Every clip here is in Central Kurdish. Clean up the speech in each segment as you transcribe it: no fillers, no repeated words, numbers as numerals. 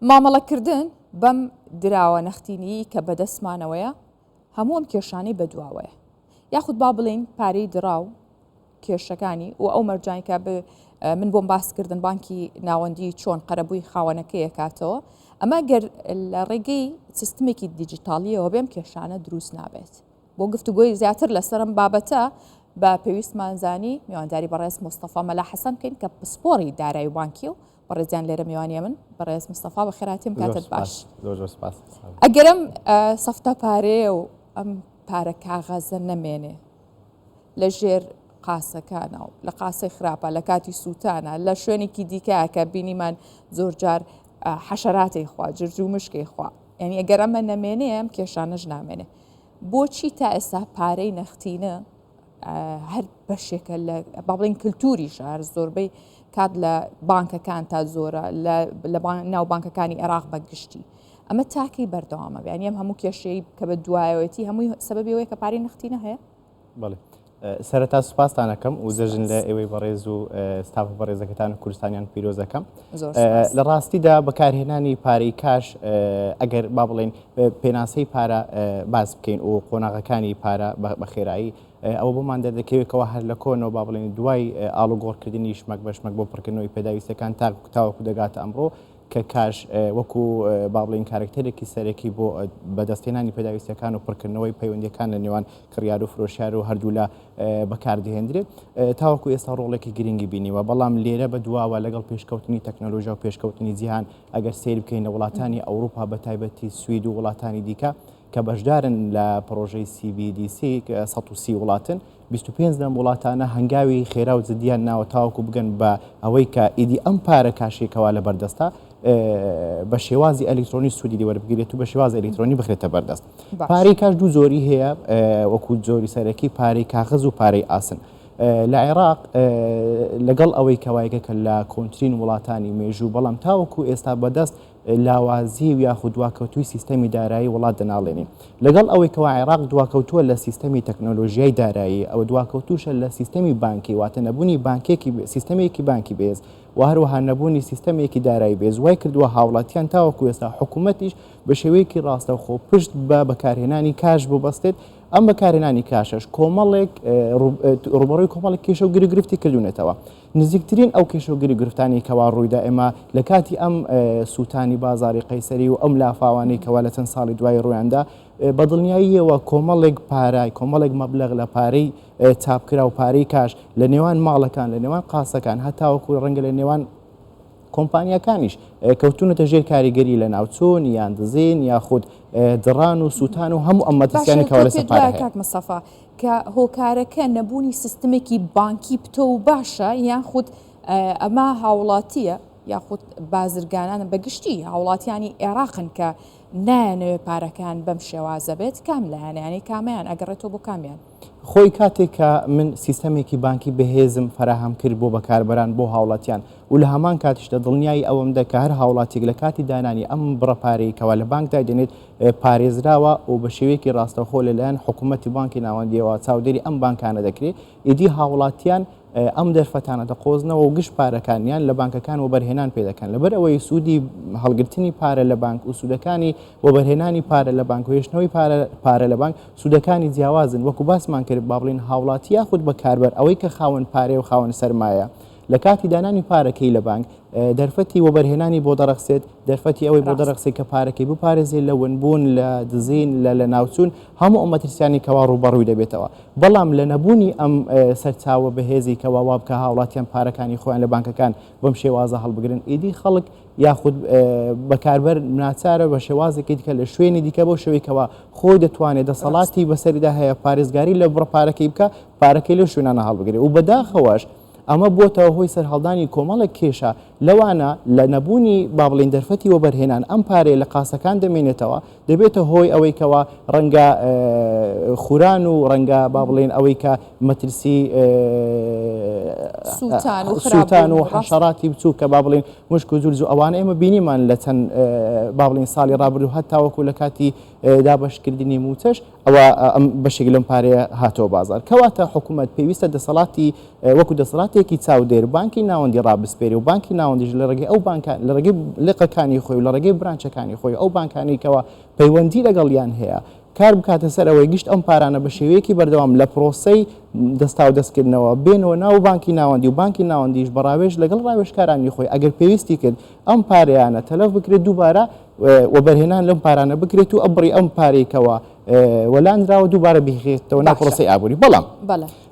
مامەڵەکردن بەم دراوە نەختینیی کە بەدەستمانەوەیە هەموو ئەم کێشانەی بەدواوەیە. یاخود با بڵێین پارەی دراو کێشەکانی و ئەو مەرجانی کە من بۆم باس کردن بانکی ناوەندی چۆن قەرەبووی خاوەنەکەی ئەکاتەوە ئەمە گەر لە ڕێگەی سیستمێکی دیجیتاڵیەوە بێم کێشانە دروست نابێت. بۆ گفتوگۆی زیاتر لەسەر ئەم بابەتە بە پێویستمان زانی میوانداری بەڕێز مستەفا مەلا حەسەن بکەین کە پسپۆڕی دارایی و بانکی و بەڕێزیان لێرە میوانیە من بەڕێز مستەفا بەخێراتیم کاتت باش ئەگەرم سەفتە پارەیە و ئەم پارە کاغەزە نەمێنێ لە ژێر قاسەکانە و لە قاسەی خراپە لە کاتی سووتانە لە شوێنێکی دیکە کە بینیمان زۆرجار حەشەراتەی خوا جرج و مشکەی خوا یعنی ئەگەر ئەمە نەمێنێ ئەم کێشانەش نامێنێ بۆچی تا ئێستا پارەی نەختینە هەر بەشێکە لە با بڵین کللتوریشە هەر زۆربەی کات لە بانکەکان تا زۆرە لە ناو بانکەکانی عێراق بە گشتی ئەمە تاکی بەردەوامە بیانی ئەم هەموو کێشەی کە بە دوایەوەتی هەمووی سەبەبی ئەوەیە کە پارەی نەختینە هەیە بەڵێ سەرەتا سوپاستان ئەکەم و جەژن لە ئێوەی بەڕێز و ستافە بەڕێزەکەتان و کوردستانیان پیرۆز دەکەم لە ڕاستیدا بەکارهێنانی پارەی کاش ئەگەر با بڵێن پێناسەی پارە باس بکەین و قۆناغەکانی پارە بە خێرایی ئەوە بۆمان دەردەکەوێتەوە هەر لە کۆنەوە با بڵێن دوای ئاڵوگۆڕکردنی شمەک بە شمەک بۆ پڕکردنەوەی پێداویستەکان تا تاوەکو دەگاتە ئەمڕۆ کە کاش وەکو با بڵێین کارەکتەرێکی سەرەکی بۆ بەدەستهێنانی پێداویستیەکان و پڕکردنەوەی پەیوەندیەکان لە نێوان کڕیار و فرۆشیار و هەردوولا بەکاردەهێندرێت تاوەکو ئێستا ڕۆڵێکی گرنگی بینیوە بەڵام لێرە بە دواوە لەگەڵ پێشکەوتنی تەکنەلۆژیا و پێشکەوتنی جیهان ئەگەر سەیر بکەین لە وڵاتانی ئەوروپا بە تایبەتی سوید و وڵاتانی دیکە کە بەشدارن لە پڕۆژەی CBDC 130 وڵاتن 25 لەم وڵاتانە هەنگاوی خێرا و جدیان ناوە تاوەکو بگەن بە ئەوەی کە ئیدی ئەم پارە کاشەی کەوا لە بەردەستە بە شێوازی ئەلیکترۆنی سوودی لێ وەربگیرێت و بە شێوازی ئەلیکترۆنی بخرێتە بەردەست. پارەی کاش دوو جۆری هەیە وەکو جۆری سەرەکی پارەی کاغەز و پارەی ئاسن. لە عێراق لەگەڵ ئەوەی کەوایەکە کە لە کۆنترین وڵاتانی مێژوو بەڵام تاوەکو ئێستا بەدەست لاوازی و یاخود دواکەوتووی سیستەمی دارایی وڵات دەناڵێنین. لەگەڵ ئەوەی کەوا عێراق دواکەوتووە لە سیستەمی تەکنۆلۆژیای دارایی، ئەوە دواکەوتووشە لە سیستەمی بانکی، واتە نەبوونی بانکێکی سیستەمێکی بانکی بەهێز و هەروەها نەبوونی سیستەمێکی دارایی بەهێز وای کردووە هاوڵاتیان تاوەکو ئێستا حکوومەتیش بە شێوەیەکی ڕاستەوخۆ پشت بە بەکارهێنانی کاش ببەستێت، ئەم بەکارهێنانی کاشەش کۆمەڵێک ڕووبەڕووی کۆمەڵێک کێشە و گیروگرفتی کردوونەتەوە. نزیکترین ئەو کێشە و گیروگرفتانەی کەوا ڕوویدا ئێمە لە کاتی ئەم سووتانی بازاڕی قەیسەری و ئەم لافاوانەی کەوا لە چەند ساڵی دوایی ڕوویاندا بە دڵنیاییەوە کۆمەڵێک پارە کۆمەڵێک مەبلەغ لە پارەی چاپکرا و پارەی کاش لە نێوان ماڵەکان لە نێوان قاسەکان هەتاوەکو ڕەنگە لە نێوان کۆمپانیاکانیش کەوتونەتە ژێر کاریگەری لە ناوچوون یان دزین یاخود دڕان و سووتان و هەموو ئەم مەترسیانە کەوا لەسەر پارە هەیە. کاک مستەفا کە هۆکارەکە نەبوونی سیستمێکی بانکی پتەو و باشە یاخود ئەمە هاوڵاتییە یاخود بازرگانانە بە گشتی هاوڵاتیانی عێراقن کە نایانەوێ پارەکان بەم شێوازە بێت کام لایەنە یانی کامیان ئەگەڕێتەوە بۆ کامیان؟ خۆی کاتێک کە من سیستەمێکی بانکی بەهێزم فەراهەم کرد بۆ بەکاربەران بۆ هاوڵاتیان و لە هەمان کاتیشدا دڵنیایی ئەوەم دە کە هەر هاوڵاتیەک لە کاتی دانانی ئەم بڕە پارەی کەوا لە بانک دایدەنێت پارێزراوە و بە شێوەیەکی ڕاستەوخۆ لەلایەن حکوومەتی بانکی ناوەندیەوە چاودێری ئەم بانکانە دەکرێت ئیدی هاوڵاتیان ئەم دەرفەتانە دەقۆزنەوە و گشت پارەکانیان لە بانکەکان وەبەرهێنان پێ دەکەن لەبەر ئەوەی سوودی هەڵگرتنی پارە لە بانک و سوودەکانی وەبەرهێنانی پارە لە بانک و هێشتنەوەی پارە پارە لە بانک سوودەکانی جیاوازن وەکو باسمان کرد با بڵێین هاوڵاتی یاخود بەکاربەر ئەوەی کە خاوەن پارەیە و خاوەن سەرمایە لە کاتی دانانی پارەکەی لە بانک دەرفەتی وەبەرهێنانی بۆ دەڕەخسێت، دەرفەتی ئەوەی بۆ دەڕەخسێت کە پارەکەی بپارێزێت لە ونبوون، لە دزین، لە لەناوچوون، هەموو ئەو مەترسیانەی کەوا ڕووبەڕووی دەبێتەوە. بەڵام لە نەبوونی ئەم سەرچاوە بەهێزەی کەوا وا بکا هاوڵاتیان پارەکانی خۆیان لە بانکەکان بەم شێوازە هەڵبگرن، ئیدی خەڵک یاخود بەکاربەر ناچارە بە شێوازێکی دیکە لە شوێنی دیکە بەو شێوەی کەوا خۆی دەتوانێت دەسەڵاتی بەسەریدا هەیە پارێزگاری لە بڕە پارەکەی بکا، پارەکەی لەو شوێنانە هەڵبگرێت و بەداخەوەش ئەمە بووەتە هۆی سەرهەڵدانی کۆمەڵێک کێشە، لەوانە لە نەبوونی با بڵێین دەرفەتی وەبەرهێنان، ئەم پارەیە لە قاسەکان دەمێنێتەوە، دەبێتە هۆی ئەوەی کەوا ڕەنگە خوران و ڕەنگە با بڵێین ئەوەی کە مەترسی سووتان و حەشەراتی بچووک کە با بڵێین مشک و جورج و ئەوانە ئێمە بینیمان لە چەند با بڵێین ساڵی ڕابردوو هەتاوەکو لە کاتی دابەشکردنی مووچەش ئەوا ئەم بەشێک لەم پارەیە هاتەوە بازاڕ. کەواتە حکومەت پێویستە دەسەڵاتی وەکو دەسەڵاتێکی چاودێر بانکی ناوەندی ڕابسپێرێ و بانکی. ناوەندیش لە ڕێگەی ئەو بانکان لە ڕێگەی لقەکانی خۆی و لە ڕێگەی branch ەکانی خۆی ئەو بانکانی کەوا پەیوەندی لەگەڵیان هەیە کار بکاتە سەر ئەوەی گشت ئەم پارانە بە شێوەیەکی بەردەوام لە پرۆسەی دەستاودەستکردنەوە بێنەوە ناو بانکی ناوەندی و بانکی ناوەندیش بە ڕاوێژ لەگەڵ ڕاوێژکارانی خۆی ئەگەر پێویستی کرد ئەم پارەیانە تەلەف بکرێت دووبارە وەبەرهێنان لەم پارانە بکرێت و ئەم بڕی ئەم پارەی کەوا وەلانراوە دووبارە بیخرێتەوە ناو پرۆسەی ئابووری. بەڵام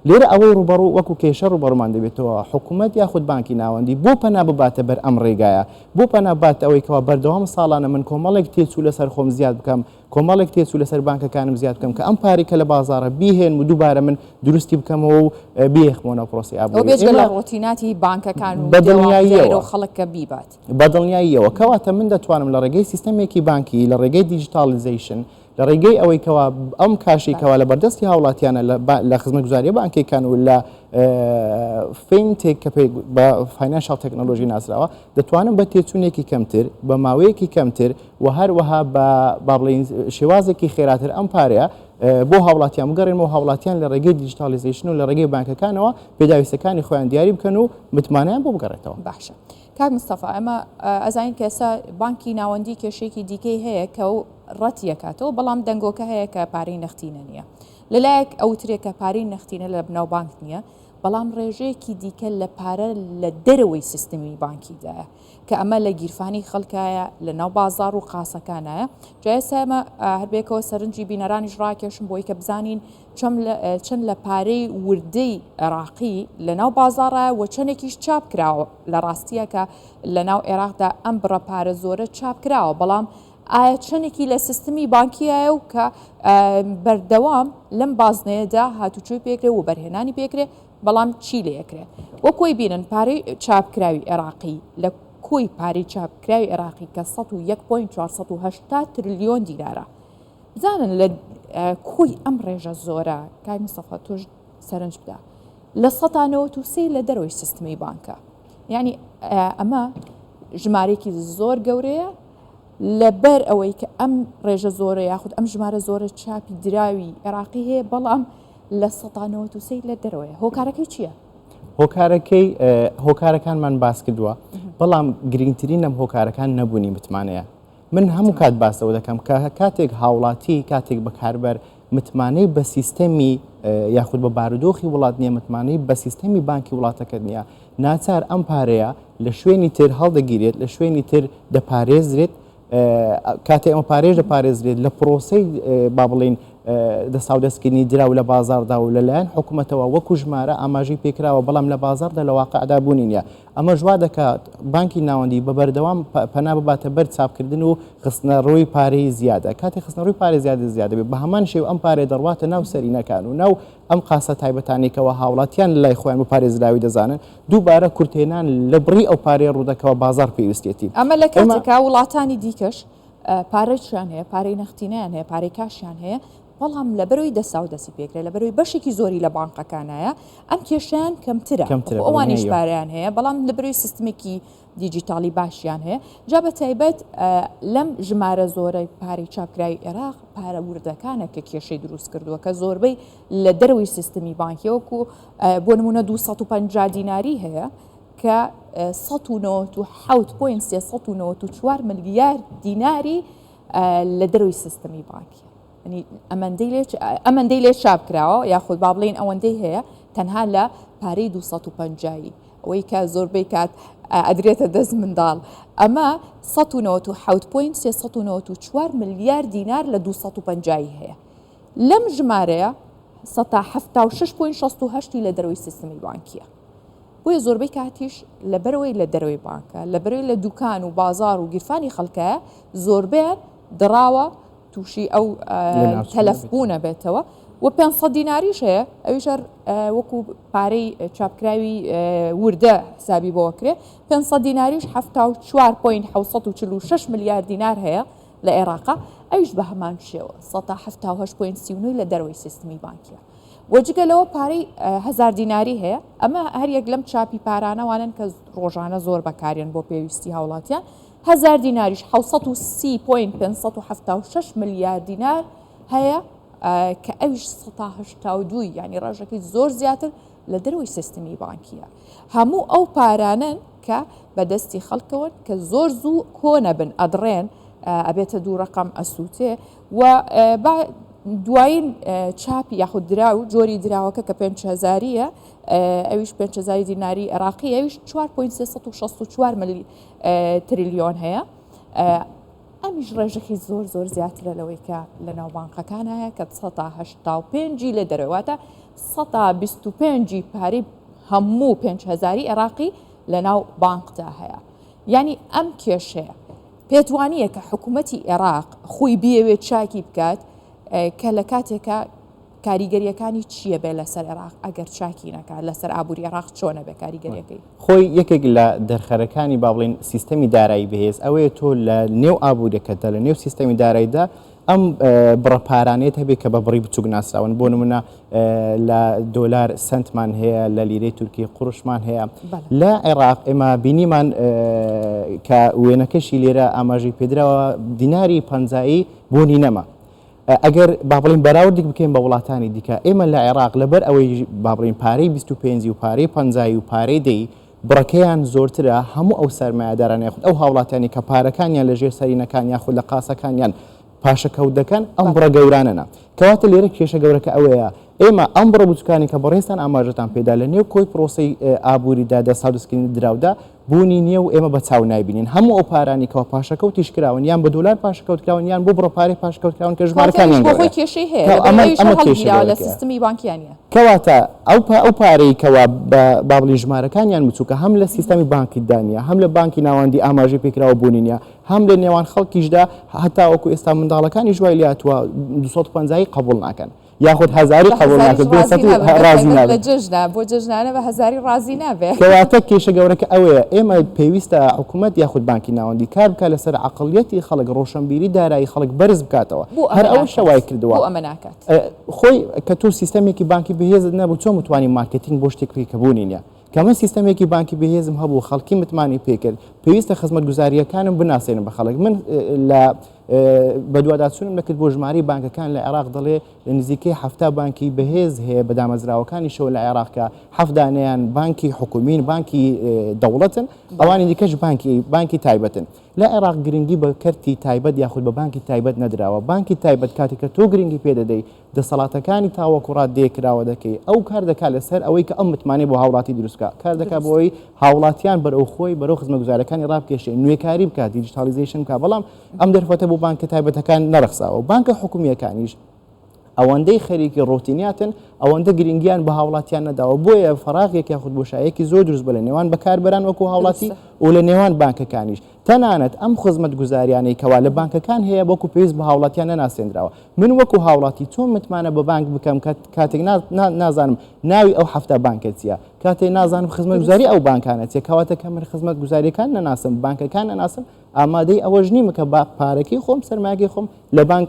لێرە ئەوەی ڕووبەڕوو وەکو کێشە ڕووبەڕوومان دەبێتەوە حکوومەت یاخود بانکی ناوەندی بۆ پەنا بباتە بەر ئەم ڕێگایە بۆ پەنا بباتە ئەوەی کەوا بەردەوام ساڵانە من کۆمەڵێک تێچوو لەسەر خۆم زیاد بکەم کۆمەڵێک تێچوو لەسەر بانکەکانم زیاد بکەم کە ئەم پارەی کە لە بازاڕە بیهێنم و دووبارە من دروستی بکەمەوە و بیخمەوە ناو پرۆسەی ئابووری. ئەوە بێجگە لە ڕۆتیناتی بانکەکان و دەوام و خەڵک کە بیبات. بە دڵنیاییەوە. کەواتە من دەتوانم لە ڕێگەی سیستەمێکی بانکی، لە ڕێگەی digitalization، لە ڕێگەی ئەوەی کەوا ئەم کاشی کەوا لە بەردەستی هاوڵاتیانە لە خزمەتگوزاریە بانکیەکان و لە fintech کە پێی بە financial technology ناسراوە دەتوانم بە تێچوونێکی کەمتر بە ماوەیەکی کەمتر و هەروەها بە با بڵێین شێوازێکی خێراتر ئەم پارەیە بۆ هاوڵاتیان بگەڕێنەوە هاوڵاتیان لە ڕێگەی digitalization و لە ڕێگەی بانکەکانەوە پێداویستەکانی خۆیان دیاری بکەن و متمانەیان بۆ بگەڕێتەوە. باشە کاک مستەفا ئەمە ئەزانین کە ئێستا بانکی ناوەندی کێشەیەکی دیکەی هەیە کە و ڕەتیەکاتەوە بەڵام دەنگۆکە هەیە کە پارەی نەختینە نییە لەلایەک ئەوترێ کە پارەی نەختینە لە بناو بانک نییە بەڵام ڕێژەیەکی دیکە لە پارە لە دەرەوەی سیستمی بانکیدایە کە ئەمە لە گیرفانی خەڵکایە لە ناو بازاڕ و قاسەکانایە جا ئێستا ئێمە هەر بێکەوە سەرنجی بینەرانیش ڕاکێشم بۆی کە بزانین چەند لە پارەی وردەی عێراقی لە ناو بازاڕایە و چەندێکیش چاپ کراوە لە ڕاستیە کە لە ناو عێراقدا ئەم بڕە پارە زۆرە چاپ کراوە بەڵام ئایا چەندێکی لە سیستمی بانکیایە و کە بەردەوام لەم بازنەیەدا هاتوچۆی پێکرێ و بەرهێنانی پێکرێ بەڵام چی لێ ئەکرێ؟ وەک وەی بینن پارەی چاپکراوی عێراقی لە کۆی پارەی چاپکراوی عێراقی کە 101.480 ترلیۆن دینارە بزانن لە کۆی ئەم ڕێژە زۆرە کاک مستەفا تۆش سەرنج بدە لە 93 لە دەرەوەی سیستمی بانکە یعنی ئەمە ژمارەیەکی زۆر گەورەیە لەبەر ئەوەی کە ئەم ڕێژە زۆرە یاخود ئەم ژمارە زۆرە چاپی دراوی عێراقی هەیە بەڵام 93% لە دەرەوەیە هۆکارەکەی چییە؟ هۆکارەکەی هۆکارەکانمان باس کردووە بەڵام گرنگترین لەم هۆکارەکان نەبوونی متمانەیە من هەموو کات باسەوە دەکەم کە کاتێک هاوڵاتی کاتێک بەکاربەر متمانەی بە سیستەمی یاخود بە بارودۆخی وڵات نییە متمانەی بە سیستەمی بانکی وڵاتەکەت نییە ناچار ئەم پارەیە لە شوێنی تر هەڵدەگیرێت لە شوێنی تر دەپارێزرێت کاتێ ئەمە پارێژ دەپارێزرێت لە پرۆسەی با بڵین دەستاودەستکردنی دراو لە بازاردا و لەلایەن حکوومەتەوە وەکو ژمارە ئاماژەی پێکراوە بەڵام لە بازاردا لە واقعدا بوونی نییە ئەمەش وا دەکات بانکی ناوەندی بە بەردەوام پەنا بباتە بەر چاپکردن و خستنەڕووی پارەی زیادە کاتێ خستنەڕووی پارەی زیادە زیادە بێت بە هەمان شێوە ئەم پارەیە دەڕواتە ناو سەرینەکان و ناو ئەم قاسە تایبەتانەی کەوا هاوڵاتیان لای خۆیان بە پارێزراوی دەزانن، دووبارە کورتهێنان لە بڕی ئەو پارەیە ڕوودەکەوە بازاڕ پێویستیەتی. ئەمە لە کاتێکا وڵاتانی دیکەش پارەیان هەیە، پارەی نەختینەیان هەیە، پارەی کاشیان هەیە، بەڵام لەبەرئەوەی دەساودەستی پێکرێت، لەبەرئەوەی بەشێکی زۆری لە بانقەکانایە، ئەم کێشەیان کەمترە. خۆ ئەوانیش پارەیان هەیە، بەڵام لەبەرئەوەی سیستمێکی دیجیتاڵی باشیان هەیە جا بە تایبەت لەم ژمارە زۆرەی پارەی چاپکراوی عێراق پارە وردەکانە کە کێشەی دروست کردووە کە زۆربەی لە دەرەوەی سیستمی بانکی وەکو بۆ نمونە 250 دیناری هەیە کە 1970.394 ملیار دیناری لە دەرەوەی سیستمی بانکی ئەمەندەی لێ چاپ کراوە یاخود با بڵێین ئەوەندەی هەیە تەنها لە پارەی 250 ئەوەی کە زۆربەی کات ئەدرێتە دەست منداڵ ئەمە 1970.394 ملیار دینار لە 250 هەیە لەم ژمارەیە 76.68 لە دەرەوەی سیستمی بانکیە بۆیە زۆربەی کاتیش لەبەرەوەی لە دەرەوەی بانکە لەبەرەوەی لە دوکان و بازار و گیرفانی خەڵکایە زۆربەیان دڕاوە تووشی ئەو تەلەف بوونە بێتەوە و 500 دیناریش هەیە ئەویش هەر وەکو پارەی چاپکراوی وردە حسابی بۆ کرێ 500 دیناریش 74.746 ملیار دینار هەیە لە عێراقا ئەویش بە هەمان شێوە 1970.39 لە دەرەوەی سیستمی بانکیە و جگە لەوە پارەی هزار دیناری هەیە ئەمە هەریەک لەم چاپی پارانەوانن کە ڕۆژانە زۆر بەکارێن بۆ پێویستی هاوڵاتیان هەزار دیناریش 730 point 576 ملیار دینار هەیە کە ئەویش 182 یعنی ڕێژەکەی زۆر زیاتر لە دەرەوەی سیستمی بانکیە. هەموو ئەو پارانەن کە بە دەستی خەڵکەوەن کە زۆر زوو کۆنەبن ئەدڕێن ئەبێتە دوو ڕەقەم ئەسووتێ و با دوایین چاپی یاخود دراو جۆری دراوەکە کە 5هزاریە ئەویش 5هزاری دیناری عێراقی ئەویش 4.364 ملی تریلیۆن هەیە ئەمیش ڕێژەکەی زۆر زۆر زیاترە لەوەی کە لە ناو بانقەکان هەیە کە 85 ی لە دەرەوە واتە 25 ی پارەی هەموو 5هزاری عێراقی لە ناو بانقدا هەیە یعنی ئەم کێشەیە پێت وانییە کە حکوومەتی عێراق خۆی بیەوێت چاکی بکات کە لە کاتێکە کاریگەریەکانی چییە بێ لەسەر عێراق ئەگەر چاکی نەکات لەسەر ئابووری عێراق چۆنە بێ کاریگەریەکەی؟ خۆی یەکێک لە دەرخەرەکانی با بڵێین سیستەمی دارایی بەهێز ئەوەیە تۆ لە نێو ئابووریەکەتدا لە نێو سیستەمی داراییدا ئەم بڕە پارانەیەت هەبێت کە بە بڕی بچووک ناسراون بۆ نمونە لە دۆلار سنتمان هەیە لە لیرەی تورکی قڕشمان هەیە لە عێراق ئێمە بینیمان کە وێنەکەشی لێرە ئاماژەی پێدراوە دیناری پەنجایی بوونی نەما. ئەگەر با بڵێین بەراوردێک بکەین بە وڵاتانی دیکە، ئێمە لە عێراق لەبەر ئەوەی با بڵێین پارەی 25 و پارەی پەنجایی و پارەی دەی بڕەکەیان زۆرترە، هەموو ئەو سەرمایەدارانە یاخود ئەو هاوڵاتیانەی کە پارەکانیان لە ژێر سەرینەکان یاخود لە قاسەکانیان پاشەکەوت دەکەن ئەم بڕە گەورانەنە. کەواتە لێرە کێشە گەورەکە ئەوەیە ئێمە ئەم بڕە بچوکانەی کە بەڕێزتان ئاماژەتان پێدا لە نێو کۆی پرۆسەی ئابووریدا دەستاودەستکردنی دراودا بوونی نییە و ئێمە بە چاو نایبینین. هەموو ئەو پارانەی کەوا پاشەکەوتیش کراون یان بە دۆلار پاشەکەوت کراون یان بۆ بڕە پارەی پاشەکەوت کراون کە کەواتە ئەویش ژمارەکانیان بۆ خۆی گەورەیە. کێشەی هەیە کە لەبەر ئەمە ئەویش هەر ئەمە کێشە هەڵگیراوە لە گەورەکەیە. سیستمی بانکیان نییە. کەواتە ئەو پا ئەو پارەی کەوا بە با بڵێین ژمارەکانیان بچووکە هەم لە سیستەمی بانکیدا نییە هەم لە بانکی ناوەندی ئاماژەی پێکراوە بوونی نییە هەم لە نێوان خەڵکیشدا هەتاوەکو ئێستا منداڵەکانیش وای لێهاتووە 250 ی قبوڵ ناکەن. یاخود هەزاری بە قبوڵ هەزاریش ناکرێت بێ ڕازی سەتی نابن بە ڕازی تایبەت لە نابن. جەژنا بۆ جەژنانە بە هەزاری ڕازی نابێ. کەواتە کێشە گەورەکە ئەوەیە ئێمە پێویستە حکومەت یاخود بانکی ناوەندی کار بکات لەسەر عەقڵیەتی خەڵک ڕۆشەنبیری دارایی خەڵک بەرز بکاتەوە بۆ هەر ئەمە ئەوەشە ناکات وای کردووە بۆ ئەمە ناکات. خۆی کە تۆ سیستەمێکی بانکی بەهێزت نەبوو چۆن بتوانی مارکێتینگ بۆ شتێک بکەی کە بوونی نییە کە من سیستەمێکی بانکی بەهێزم هەبوو خەڵکی متمانەی پێکرد پێویستە خزمەتگوزارییەکانم بناسێنم بە خەڵک من لە بەدواداچوونم دەکرد بۆ ژمارەی بانکەکان لە عێراق دەڵێ نزیکەی 70 بانکی بەهێز هەیە بە دامەزراوەکانیشەوە لە عێراق کە حەفت دانەیان بانکی حکومین بانکی دەوڵەتن ئەوانی دیکەش بانکی بانکی تایبەتن لە عێراق گرنگی بە کەرتی تایبەت یاخود بە بانکی تایبەت نەدراوە بانکی تایبەت کاتێک کە تۆ گرنگی پێدەدەی دەسەڵاتەکانی تاوەکو ڕاددەیەک کراوە دەکەی، ئەو کار دەکات لەسەر ئەوەی کە ئەم متمانەی بۆ هاوڵاتی دروست بکات، کار دەکات بۆ ئەوەی هاوڵاتیان بەرەو خۆی، بەرەو خزمەتگوزارییەکانی ڕابکێشێ، نوێکاری بکات، digitalization بکات، بەڵام ئەم دەرفەتە بۆ بانکە تایبەتەکان نەڕەخساوە. بانکە حکومییەکانیش ئەوەندەی خەریکی ڕۆتینیاتن، ئەوەندە گرنگیان بە هاوڵاتیان نەداوە، بۆیە فەراغێک یاخود بۆشاییەکی زۆر دروست بووە لە نێوان بەکاربەران وەکو هاوڵاتی و لە نێوان بانکەکانیش. تەنانەت ئەم خزمەتگوزاریانەی کەوا لە بانکەکان هەیە وەکو پێویست بە هاوڵاتیان نەناسێندراوە. من وەکو هاوڵاتی چۆن متمانە بە بانک بکەم کە کاتێک نازانم ناوی ئەو 70 بانکە چییە کاتێ نازانم خزمەتگوزاری ئەو بانکانە چیە کەواتە کە من خزمەتگوزاریەکان نەناسم بانکەکان نەناسم ئامادەی ئەوەش نیمە کە با پارەکەی خۆم سەرمایەکەی خۆم لە بانک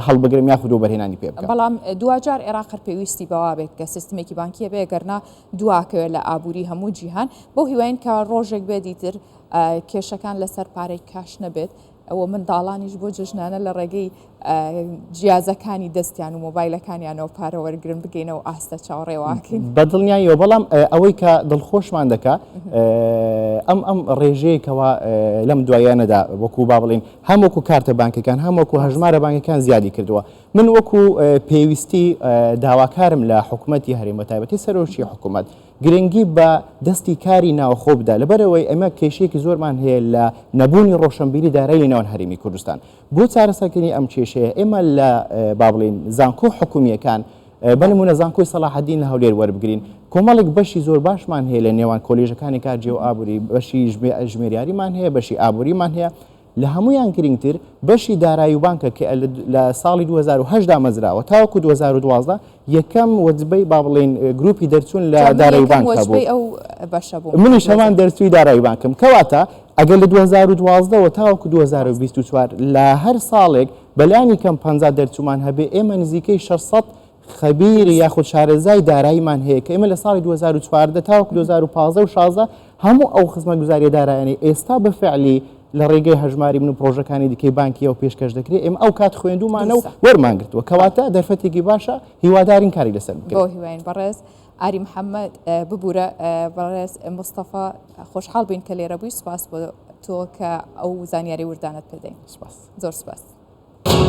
هەڵبگرم یاخود وەبەرهێنانی پێ بکەم. بەڵام دواجار عێراق هەر پێویستی بەوە بێت کە سیستمێکی بانکی هەبێ گەرنا دواکەوێت لە ئابووری هەموو جیهان بەو هیواین کە ڕۆژێک بێت دیتر کێشەکان لەسەر پارەی کاش نەبێت و منداڵانیش بۆ جەژنانە لە ڕێگەی جیازەکانی دەستیان و مۆبایلەکانیانەوە پارە وەرگرن بگەینەوە ئاستە چاوەڕێواکەین. بە دڵنیاییەوە بەڵام ئەوەی کە دڵخۆشمان دەکا ئەم ئەم ڕێژەیە کەوا لەم دواییانەدا وەکو با بڵێین هەم وەکو کارتە بانکەکان هەم وەکو هەژمارە بانکەکان زیادی کردووە من وەکو پێویستی داواکارم لە حکومەتی هەرێم بە تایبەتی سەرۆکی حکومەت گرنگی بە دەستی کاری ناوخۆ بدا، لەبەرئەوەی ئێمە کێشەیەکی زۆرمان هەیە لە نەبوونی ڕۆشنبیری دارایی لە نێوان هەرێمی کوردستان. بۆ چارەسەرکردنی ئەم کێشەیە ئێمە لە با بڵێین زانکۆ حکومییەکان بە نموونە زانکۆی سەڵاحەدین لە هەولێر وەربگرین کۆمەڵێک بەشی زۆر باشمان هەیە لە نێوان کۆلێژەکانی کارگێڕی و ئابووری بەشی ژمێریاریمان هەیە بەشی ئابووریمان هەیە لە هەموویان گرنگتر بەشی دارایی و بانکە کە لە ساڵی 2008 دامەزراوە تاوەکو 2012 یەکەم وەجبەی با بڵێین گروپی دەرچوون لە دارایی و بانک هەبوو. منیش هەمان دەرچووی دارایی و بانکم. کەواتە ئەگەر لە 2012 وە تاوەکو 2024 لە هەر ساڵێک بەلانی کەم 50 دەرچوومان هەبێ ئێمە نزیکەی 600 خەبیر یاخود شارەزای داراییمان هەیە کە ئێمە لە ساڵی 2014 تاوەکو 2015 و 16 هەموو ئەو خزمەتگوزاریە دارایانەی ئێستا بە فعلی لە ڕێگەی هەژماری من و پرۆژەکانی دیکەی بانکیەوە پێشکەش دەکرێت ئێمە ئەو کات خوێندومانە و وەرمان گرتووە کەواتە دەرفەتێکی باشە هیوادارین کاری لەسەر بکرێت. بەو هیواین بەڕێز. ئاری محەممەد ببوورە بەڕێز مستەفا خۆشحاڵ بووین کە لێرە بووی سپاس بۆ تۆ کە ئەو زانیاری وردانت پێدەین سپاس زۆر سپاس.